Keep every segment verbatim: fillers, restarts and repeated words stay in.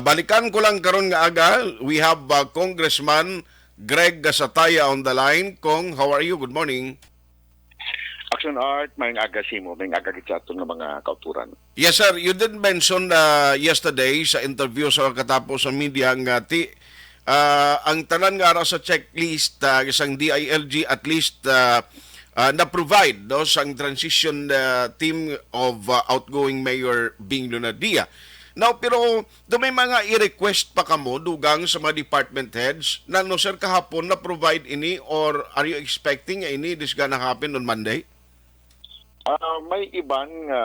Balikan ko lang karon nga aga, we have, uh, Congressman Greg Gasataya on the line. Cong, how are you? Good morning. Action Art, maayong aga sa imo, maayong aga gid sa aton nga mga kauturan. Yes, sir. You did mention, uh, yesterday sa interview sa katapos sa media nga ti, uh, ang tanan nga ara sa checklist, uh, sang D I L G, at least, uh, uh, na-provide, no, sang transition, uh, team of, uh, outgoing Mayor Bing Lunardia. Now, pero do may mga i-request pa kamo dugang sa mga department heads? Nano, sir, kahapon na-provide ini, or are you expecting nga ini this gonna happen on Monday? Ah, may iban nga,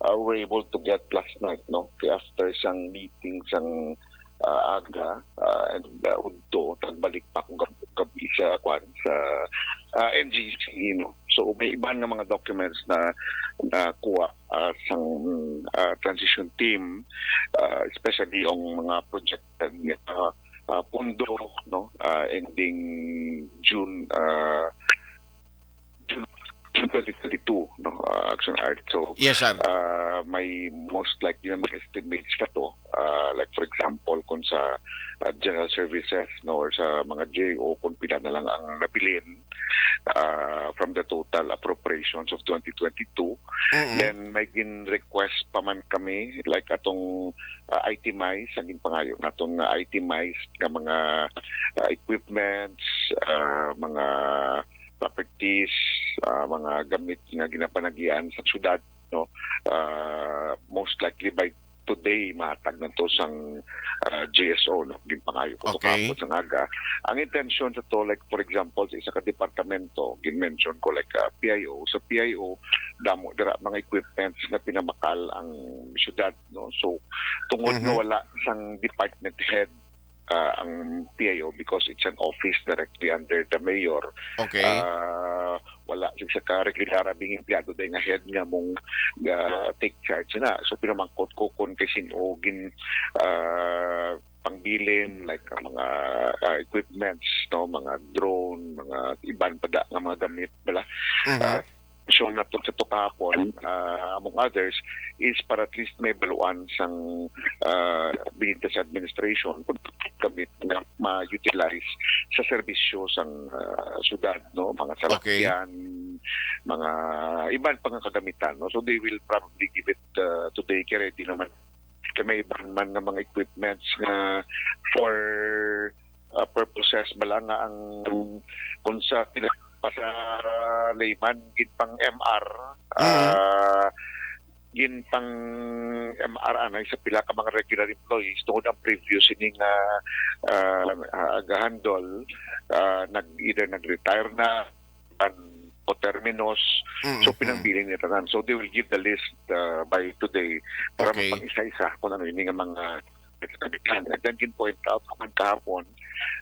ah, were able to get last night, no? Kay after sang meeting sang, ah, aga, ah, and, ah, udto, nagbalik pa akong gab-, gabi sa, kwan, sa, ah, N G C, no? So, may iban nga mga documents na nakuha, ah, sang, ah, transition team, ah, especially ang mga projected nga, ah, ah, pondo, no? Ah, ending June, ah, June, June twenty twenty-two, no, uh, Action Art. So, Yes, sir. uh, may most likely na mga estimates ka to. Uh, like, for example, kung sa, uh, general services, no, or sa mga J O, kung pila na lang ang nabilin, uh, from the total appropriations of twenty twenty-two. Mm-mm. Then, may gin-request pa man kami, like, atong, uh, itemized, ang ginpangayo naton nga itemized nga mga, uh, equipments, uh, mga properties, ah, mga gamit nga ginapanagian sa syudad, no? Ah, most likely by today, mahatag na to sang, ah, G S O, no? Ginpangayo ko to Okay. kahapon sa aga. Ang intensyon sa to, like, for example, sa isa ka departamento, gin-mention ko, like, ah, P I O. Sa P I O, damo dira mga equipments nga pinamakal ang syudad, no? So, tungod nga Mhm. wala sang department head, ah, ang P I O because it's an office directly under the mayor. Okay. Ah, wala sing isa ka regular nga empleyado day nga head nga mong, ah, take charge na. So, pinamangkot ko kung kay sin-o gin, ah, pangbilin, like, ang mga, ah, equipments, no, mga drone, mga iban pa da nga mga gamit, bala. Mhm. Ah, so, nato sa to kahapon, ah, among others, is para at least may baluan sang, ah, Benitez administration kung gamit nga ma-utilize sa serbisyo sang, ah, syudad, no? Mga Okay. salakyan, mga iban pa nga kagamitan, no? So, they will probably give it, ah, today, kay ready naman. Kay may iban man nga mga equipments nga for, ah, purposes bala nga ang kung sa pila pa sa layman, gin pang M R, Mm. ah, gin pang M R anay sa pila ka mga regular employees tungod ang previous ini nga, ah, ah, ga-handle, ah, nag, either nag-retire na, an, o terminos. Mm, So, mm. pinangbilin niya tanan. So, they will give the list, ah, by today para Okay. mapang-isa-isa kung ano ini nga mga kapitan. And then, gin-point out naman kahapon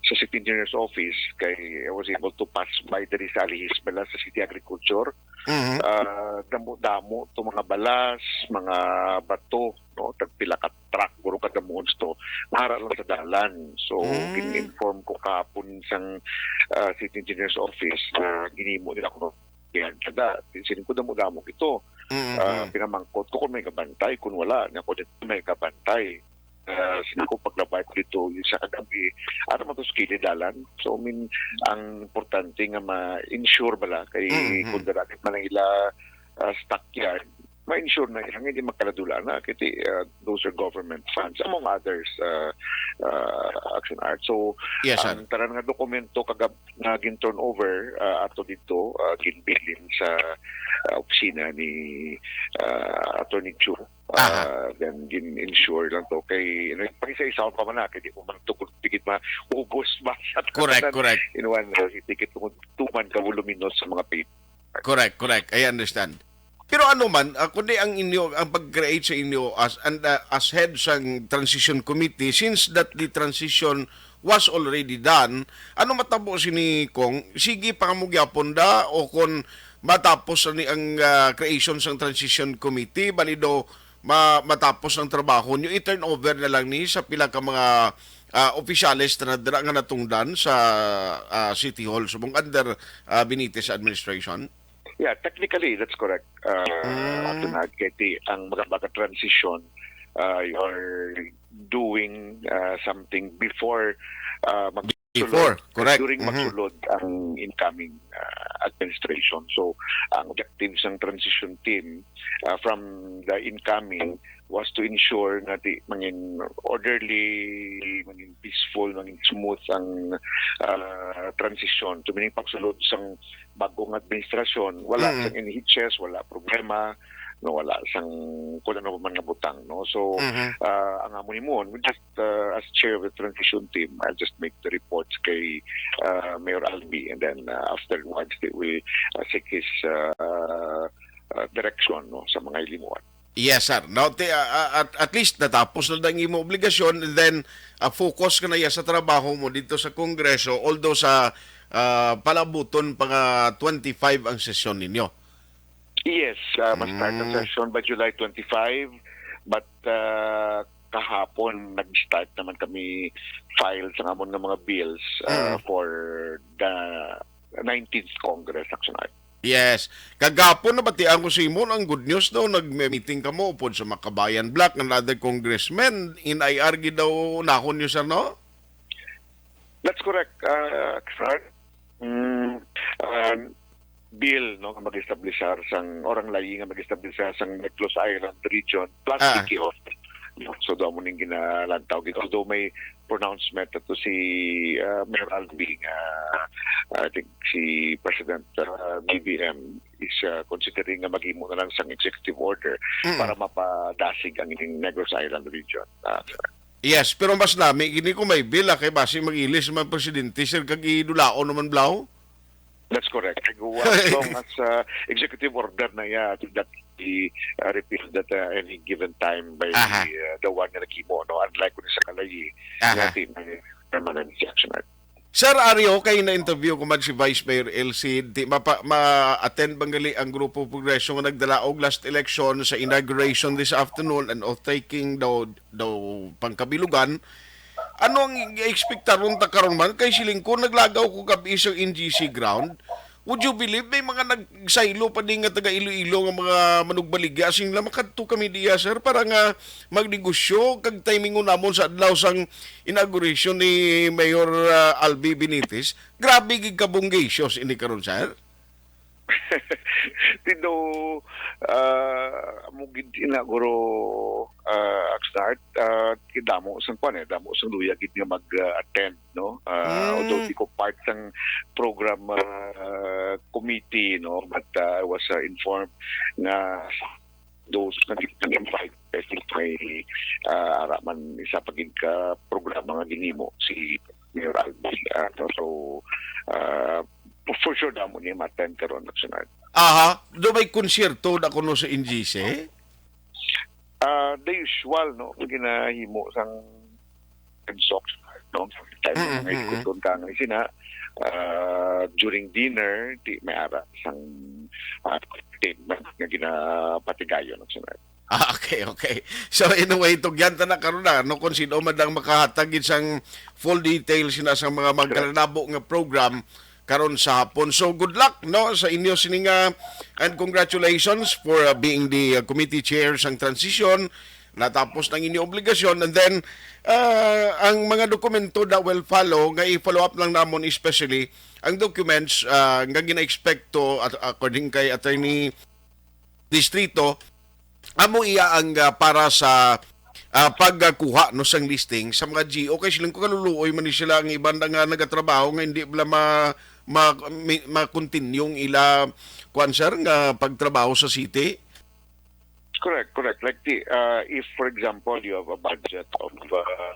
sa City Engineer's Office, kay I was able to pass by diri sa Alihis, bala, sa City Agriculture. Mhm. Ah, damo-damo to mga balas, mga bato, no? Tagpila ka truck, guro kadamuhon to. Nahara lang sa dalan. So, Mm. gin-inform ko kahapon sang, ah, City Engineer's Office na ginhimo nila kuno yan. Kada, siling ko damo-damo ito. Mm, Ah, mm. pinamangkot ko kung may kabantay, kung wala, na ko din may kabantay. Ah, siling ko paglabay ko dito yung sa kagabi, ano man to sa kilid dalan. So, I mean, ang importante nga ma-ensure bala kay Mm, mm. kung dara man ang ila, ah, stockyard, ma-ensure na ang hindi magkaladula na kay, ah, those are government funds, among others, ah, ah, Action Art. So, Yes, sir. ang tanan nga dokumento kagab-, nga gin-turn over, ah, ato dito, ah, ginbilin sa, ah, opisina ni, ah, Attorney Chu. Aha. Ah, then gin-ensure lang to kay, ano, pag-isa-isa pa man na, kay di mo man to kung tigit maubos ba sa Correct, tanan. correct. In one, uh, ticket tungod tuman ka voluminous sa mga paper. Correct, correct. I understand. Pero ano man, ah, kundi ang inyo, ang pag-create sa inyo as, and, ah, as head sang transition committee, since that the transition was already done, ano matabo sini, Cong? Sige pa mo gyapon da, o kon matapos na ni ang, ah, creation sang transition committee, bali do ma-, matapos ang trabaho nyo, i-turn over na lang ni sa pila ka mga, ah, opisyales na dira nga natungdan sa, ah, City Hall subong under, ah, Benitez administration? Yeah, technically, that's correct. Uh, Mm. Ato na, kay ti-, ang mga, mga transition, uh, you're doing uh, something before uh, magsulod, Before, correct. during Mhm. magsulod ang incoming uh, administration. So, ang objective sang transition team uh, from the incoming was to ensure nga di mangin orderly, mangin peaceful, mangin smooth ang uh, transition. To meaning pagsulod sang bagong administrasyon, wala Mm. sang N H S, wala problema, no, wala sang kung ano pa man nga butang, no. So Mhm. uh, ang amo ni mo, we just uh, as chair of the transition team, I'll just make the reports kay uh, Mayor Albi, and then uh, afterwards they will uh, seek his uh, uh, direction, no, sa mga ilimuan. Yes, sir. Now, ti, ah, ah, at, at least natapos na ang imo obligasyon, and then ah, focus ka na iya sa trabaho mo dito sa Kongreso, although sa ah, palabuton pa nga twenty-five ang sesyon ninyo. Yes, uh, ma-start ang Mm. session by July twenty-five, but uh, kahapon nag-start naman kami file sa amon nga mga bills uh, Mm. for the nineteenth Congress, actually. Yes. Kagapon na batian ko sa imo ang good news daw, nag-meeting kamo upod sa Makabayan Bloc and other congressmen. In I R gid daw nahon niyo, sir, no? That's correct, uh, Clark. Mm, uh, bill, no, nga mag-establishar sang, or ang layi nga mag-establishar sang Negros Island region plus Ah. D K O. No? So, doon mo ning ginalantaw. Although may pronouncement ato si uh, Mayor Albi nga, I think si President uh, B B M is uh, considering nga maghimo na lang sang executive order Mm. para mapadasig ang ining Negros Island region. Uh, Yes, pero mas nami gini ko may bill, ah, kay basi mag-ilis man presidente, sir, kag idulaon naman blaw. That's correct. As long as uh, executive order na iya, I think that be uh, repealed at uh, any given time by Aha. uh, the one nga naghimo, no? Unlike kung sa kalayi, Aha. nga di may permanent action. Sir Ario, kay na-interview ko man si Vice Mayor Elsie, di mapa, ma-attend bang gali ang Grupo Progreso nga nagdalaog last election sa inauguration this afternoon and oath-taking daw, daw pangkabilugan? Ano ang i-expectaron ta karon man? Kay siling ko, naglagaw ko gabi sa N G C ground. Would you believe, may mga nagsaylo pa din nga taga Iloilo nga mga manugbaligya. Asing lang, makadto kami diya, sir, para nga magnegosyo kag timing namon sa adlaw sang inauguration ni Mayor ah, Albi Benitez. Grabe gid ka bonggacious ini karon, sir. Tino, uh, amo gid ina guro uh, Oxnard, uh, damo sang kwan eh, damo sang luya gid nga mag-attend, no? Uh, Mm. Although di ko part sang program uh, committee, no, but uh, I was uh, informed nga those nga di nag-invite, I think may uh, ara man isa pa gid ka programa nga ginhimo si Mayor Albi. Uh, so, uh, for sure damo niya ma-attend karon, Oxnard. Aha, do may konsyerto na kuno sa N G C? Ah, the usual, no, nga ginahimo sang N S O C, no, time Mm, nga mm, ikot ka nga sina, ah, during dinner, di may ara sang ah, entertainment nga ginapatigayon, Oxnard. Ah, okay, okay. So in a way, tugyan ta na karon na, no, kung sino man ang makahatag gid sang full details na sa mga magkalanabo nga program karon sa hapon. So good luck, no, sa inyo sini nga, and congratulations for uh, being the uh, committee chair sang transition. Natapos na ang inyo obligasyon, and then uh, ang mga dokumento that will follow nga i-follow up lang namon, especially ang documents uh, nga gina-expect to at according kay Attorney Distrito, amo iya ang ah, para sa ah, pagkuha, no, sang listing sa mga G O. Kay silang ko kaluluoy man ni sila ang iban na nga nagatrabaho nga hindi bala ma, ma, mi- ma-continue ang ila kuan, sir, nga pagtrabaho sa city. Correct, correct. Like the, uh, if for example you have a budget of uh,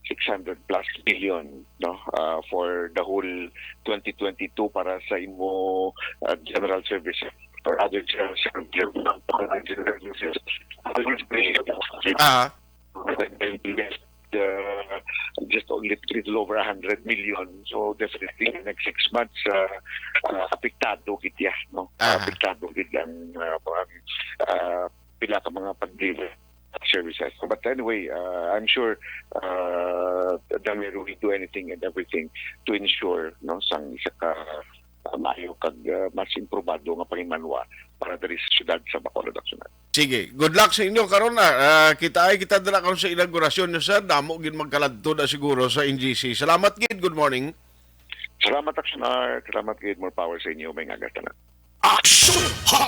six hundred plus billion, no, uh, for the whole twenty twenty-two para sa imo uh, general services or other general services, general services. Ah, Then we left uh, just only little over a hundred million. So definitely in the next six months, uh, uh, apektado gid ya, no? Ah. Apektado gid ang uh, mga uh, pila ka mga pag-deliver services. But anyway, uh, I'm sure uh, the mayor will do anything and everything to ensure, no, sang isa ka ah, maayo kag, ah, mas improbado nga panghinmanwa para diri sa siyudad sa Bacolod, Aksyonar. Sige, good luck sa inyo karon na. Ah, kita ay kita dira karon sa inaugurasyon niyo, sir. Damo gid magkaladto na siguro sa N G C. Salamat gid. Good morning. Salamat, Aksyonar. Salamat gid. More power sa inyo. May ngagas tanan. Action Hot